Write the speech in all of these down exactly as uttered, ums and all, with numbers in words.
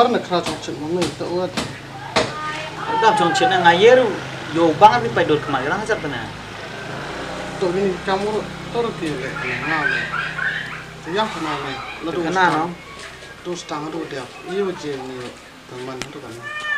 Har na khra chong chit mo ngi to wat. Dap chong chit na nga ye ru. Yo bang ri pai dot kma rang jat na. To bini kam ru to ru ki le na le. To yang kma le. La to kana no. To stang to dia. Yo je ni to man to kana.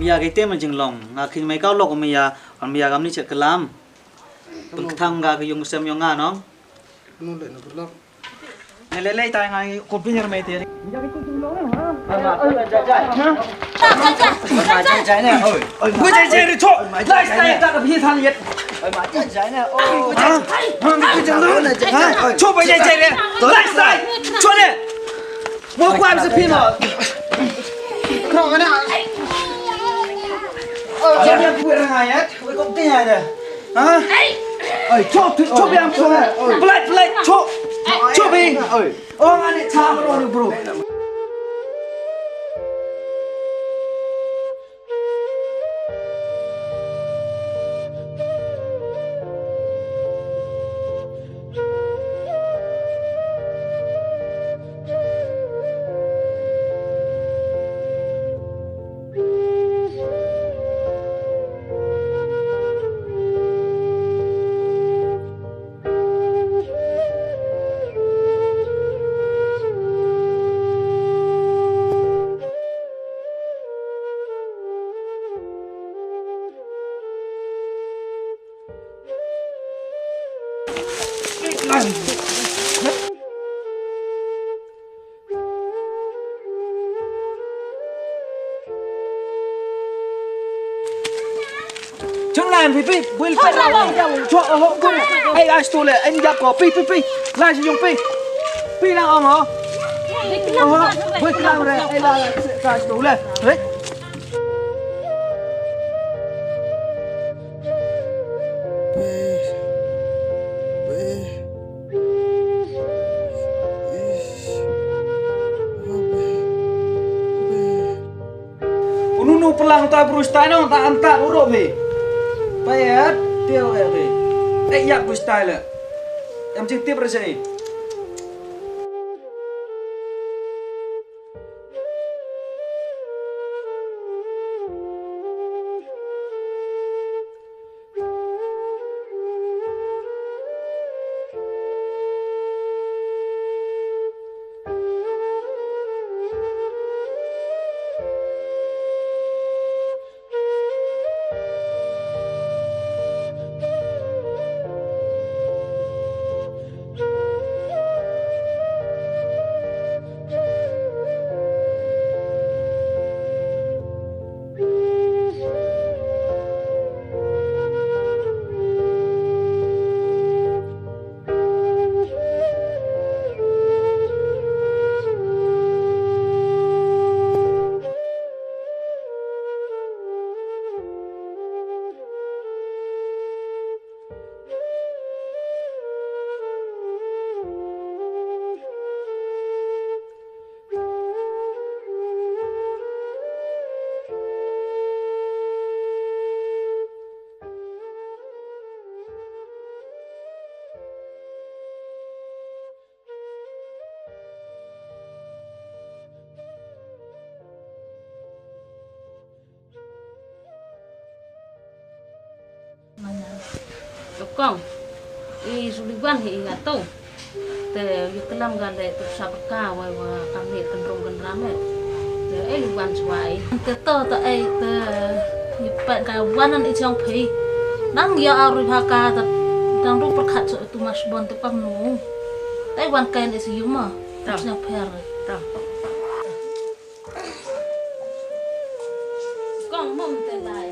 Maya, kaei te ma jinglong, nga khing mei ka lok maya, wan maya kam ni chet kalam. Pynktang ka ka yung sem yung nga nong. Nong le na berlok. Ne le le tai ngai ko pinyar mei te. Maya ka tu jinglong ha. Jai jai ne. Oi. Oi, jai jai ri cho. Lai sai ta ka phi than yet. Oi, ma jai jai ne. Oi. Cho bai jai jai ne. Lai sai. Cho ne. Mo kwam sa phi mo. Kro kana. Oi, jai ne ku ra ngai yet. Oi, ko te ya ne. Ha? Oi, cho tu, cho biang cho ne. Pelai pelai cho. Cho bi. Oi. Oh, ngani cha mo ni bro. Chang lan pi pi, bui pe la. Cho ho bui. Ai ai stu le, ai jap ko pi pi pi. La si yong pi. Pi la ong ho. Ho, bui la re, ai la ka stu le. Hei. Unu nu pelang ta brus ta nong ta anta uro phi. Payat tio e phi. Eh yak brus ta le. Em cik tip rasa ni. Mana? Kong, i suli wan hi i nga to. Te yu kelam ga le tu sa baka wa wa kami kendrong kendram e. Te ai wan swa i. Te to te ai te yu pa ga wan an i chong phi. Nang ya aru ha ka te dang ru perkhat so tu mas bon te pang nu. Te wan kain i si yu ma. Tang. Sna pher. Tang. Kong mom te lai.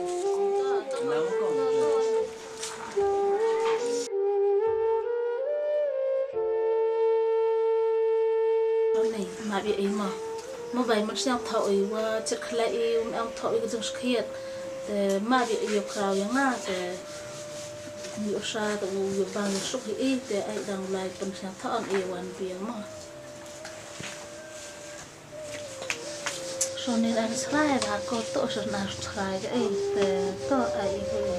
Nei, ma bi ei ma. Mo bai ma siang thau ei wa chir khlai ei um ang thau ei ka jong skhiat. Te ma bi ei yo kraw ya nga te. Ni osa te u yo bang yo suk ei te ai dang lai pun siang thau an ei wan bi ma. Sonin an srai ba ko to sonin srai ke eh te to ai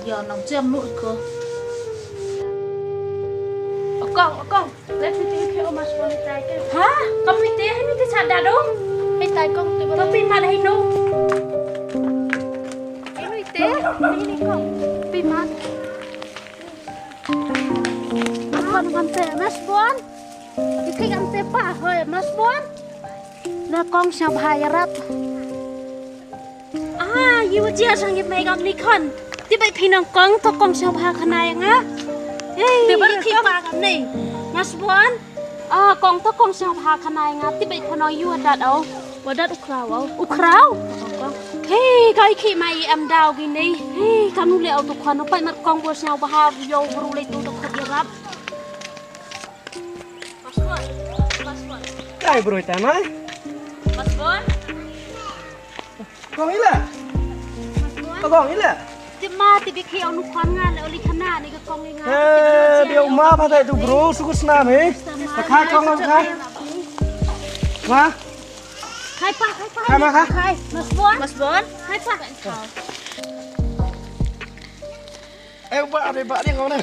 yo nong jem nu ko. Okong, okong. Let me take you mas pon tai ke. Ha? Ka pi te ni te chada do. Pi tai kong te. Ka pi ma dai no. Ini te, ini kong. Pi ma. Pon pon te mas pon. Iki kan te pa hoi mas pon. Na kong sha bha ya rat. Ai, Iwa jia sang ïa mei kam ni khan. Ti bai phi nang kong to kong sngewbha khana ïa nga. Hei, ti bai phi pa kam ni. Masbon. Ah, kong to kong sngewbha khana ïa nga. Ti bai phi nang ïa dat au. Wa dat u khraw au. U khraw. Hei, kai khi mai em daw gi ni. Hei, kanu le au to khan. Pai mat kong bo sngewbha ïa u bru le tu to khot ïa rap. Masbon. Masbon. Kai bru ta mai. Masbon. Kong ila. Kong ila. Ti ma ti bi khi au nu kwan nga le oli khana ni ka kong nga. Eh, bi au ma pha tai tu bro, suku snam he. Ta khai kong nga khai. Ma. Khai pa, khai pa. Khai ma khai. Khai. Masbon. Masbon. Khai pa. Eh, ba de ba de kong ne.